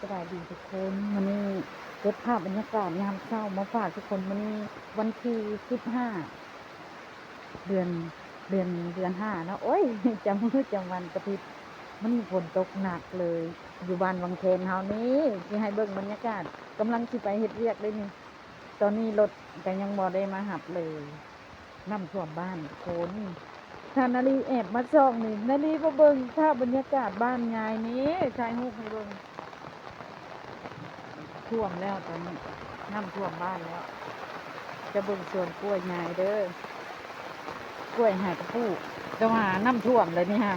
ສະບາຍດີທຸກຄົນ, ມື້ນີ້ເກັບພາບບັນຍາກາດຍາມເຊົ້າມາຝາກທຸກຄົນ. ມື້ນີ້ວັນທີສິບຫ້າ ເດືອນ ເດືອນ ເດືອນຫ້າເນາະ. ໂອ້ຍ ຈຳມື້ຈຳວັນກະຜິດ. ມື້ນີ້ຝົນຕົກໜັກເລີຍ ຢູ່ບ້ານວັງແຄນເຮົານີ້. ຊິໃຫ້ເບິ່ງບັນຍາກາດ, ກຳລັງຊິໄປເຮັດວຽກເດ້ນີ້. ຕອນນີ້ລົດກະຍັງບໍ່ໄດ້ມາຮັບເລີຍ. ນ້ຳຖ້ວມບ້ານຄົນ. ຖ້ານາລີແອບມາສ່ອງນີ້ ນາລີມາເບິ່ງພາບບັນຍາກາດບ້ານຍາຍນີ້ ຖ່າຍຮູບໃຫ້ເບິ່ງ. ຖ້ວມແລ້ວຕອນນີ້ ນ້ຳຖ້ວມບ້ານແລ້ວ. ຈະເບິ່ງສວນກ້ວຍຍາຍເດີ, ກ້ວຍຫາກະປູກ ແຕ່ວ່ານ້ຳຖ້ວມແລ້ວນີ້ຫາ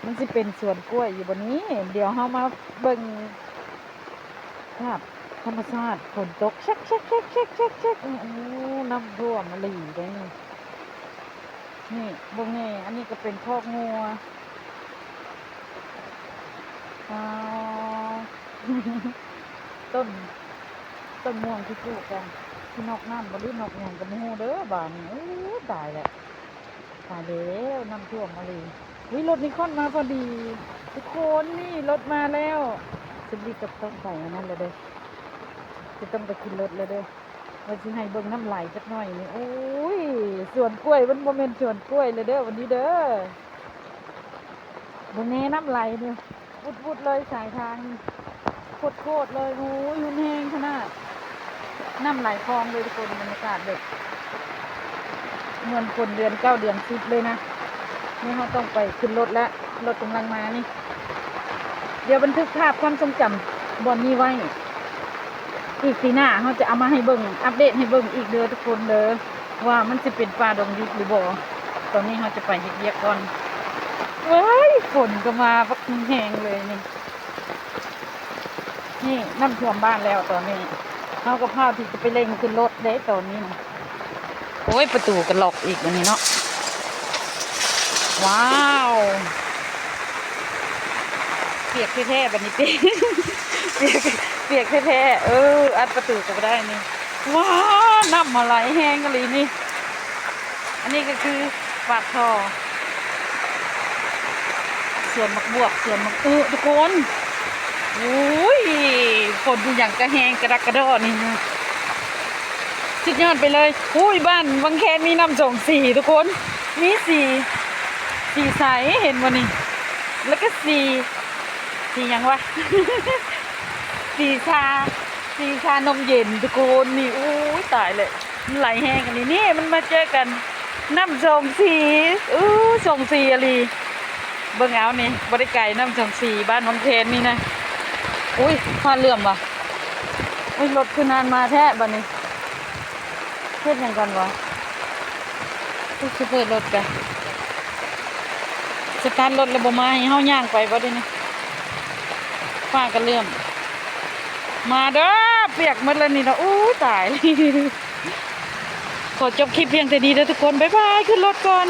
ມັນຊິເປັນສວນກ້ວຍຢູ່ບໍ່ນີ້? ດຽວເຮົາມາເບິ່ງພາບທຳມະຊາດ ຝົນຕົກແຊກໆໆໆໆ. ໂອ້ ນ້ຳຖ້ວມອີ່ຫຼີເດ້ນີ້. ນີ້ເບິ່ງແນ່ ອັນນີ້ກະເປັນຄອກງົວ. ວ້າວ ຕົ້ນ ຕົ້ນມ່ວງທີ່ປູກກະຊິນອກນ້ຳບໍ່ ຫຼືນອກຫຍັງກະບໍ່ຮູ້ເດີບາດນີ້. ໂອ້ ຕາຍແລ້ວ ຕາຍແລ້ວ ນ້ຳຖ້ວມອີ່ຫຼີ. ອຸ້ຍ ລົດນິຄອນມາພໍດີທຸກຄົນ. ນີ້ລົດມາແລ້ວ. ສະບິດກະຕ້ອງໄປອັນນັ້ນແລ້ວເດີ, ຈະຕ້ອງໄປຂຶ້ນລົດແລ້ວເດີ. ວ່າຊິໃຫ້ເບິ່ງນ້ຳໄຫຼຈັກໜ້ອຍນີ້. ໂອ້ຍ ສວນກ້ວຍ ມັນບໍ່ແມ່ນສວນກ້ວຍແລ້ວເດີ ວັນນີ້ເດີ. ເບິ່ງແນ່ ນ້ຳໄຫຼນີ້ ວຸດໆເລີຍ ສາຍທາງນີ້ ໂຄດໆເລີຍ. ໂອ້ຍ ຮຸນແຮງຂະໜາດ ນ້ຳໄຫຼຄອງເລີຍທຸກຄົນ. ບັນຍາກາດແບບເໝືອນຝົນເດືອນເກົ້າເດືອນສິບເລີຍນະ. ນີ້ເຮົາຕ້ອງໄປຂຶ້ນລົດແລ້ວ, ລົດກຳລັງມານີ້. ດຽວບັນທຶກພາບຄວາມຊົງຈຳບ່ອນນີ້ໄວ້. ອີກປີໜ້າເຮົາຈະເອົາມາໃຫ້ເບິ່ງ ອັບເດດໃຫ້ເບິ່ງອີກເດີທຸກຄົນເດີ ວ່າມັນຊິເປັນປ່າດົງດິບຫຼືບໍ່. ຕອນນີ້ເຮົາຈະໄປເຮັດວຽກກ່ອນ. ເວີ້ຍ ຝົນກະມາບັກແຮງເລີຍນີ້. ນີ້ນ້ຳຖ້ວມບ້ານແລ້ວຕອນນີ້. ເຮົາກະພາບທີ່ຈະໄປເລັ່ງຂຶ້ນລົດເດ້ຕອນນີ້ນະ. ໂອ້ຍ ປະຕູກະລັອກອີກບາດນີ້ເນາະ. ວ້າວ ປຽກແທ້ໆບາດນີ້ຕິ ປຽກ ປຽກແທ້ໆ. ເອີ ອັດປະຕູກະບໍ່ໄດ້ນີ້. ວ້າວ ນ້ຳມາໄຫຼແຮງອີ່ຫຼີນີ້. ອັນນີ້ກະຄືປາກທໍ່ ສວນໝາກບວບ ສວນໝາກອຶທຸກຄົນ. ໂອ້ຍ ຝົນອີ່ຫຍັງກະແຮງກະດັກກະດໍ້ນີ້ ສຸດຍອດໄປເລີຍ. ໂອ້ຍ ບ້ານວັງແຄນມີນ້ຳສອງສີທຸກຄົນ, ມີສີ ສີໃສ ເຫັນບໍ່ນີ້ ແລ້ວກະສີ ສີຫຍັງວະ ສີຊາ ສີຊານົມເຢັນທຸກຄົນນີ້. ໂອ້ຍ ຕາຍແລ້ວ ມັນໄຫຼແຮງອັນນີ້. ນີ້ມັນມາເຈີກັນ ນ້ຳສອງສີ ເອີ ສອງສີອີ່ຫຼີ. ເບິ່ງເອົານີ້ ບໍ່ໄດ້ໄກ ນ້ຳສອງສີ ບ້ານວັງແຄນນີ້ນະ. ອຸ້ຍ ຟ້າເຫຼື້ອມຫວາ. ອຸ້ຍ ລົດຄືນານມາແທ້ບາດນີ້ ເຮັດຫຍັງກັນຫວາ? ໂອ້ ຊິເປີດລົດກະ ສະຕາດລົດແລ້ວບໍ່ມາ ໃຫ້ເຮົາຍ່າງໄປບໍ່ເດນີ້? ຟ້າກະເຫຼື້ອມ ມາເດີ ປຽກໝົດແລ້ວນີ້ເນາະ. ໂອ້ຍ ຕາຍ. ຂໍຈົບຄລິບພຽງເທົ່ານີ້ເດີທຸກຄົນ ບາຍບາຍ ຂຶ້ນລົດກ່ອນ.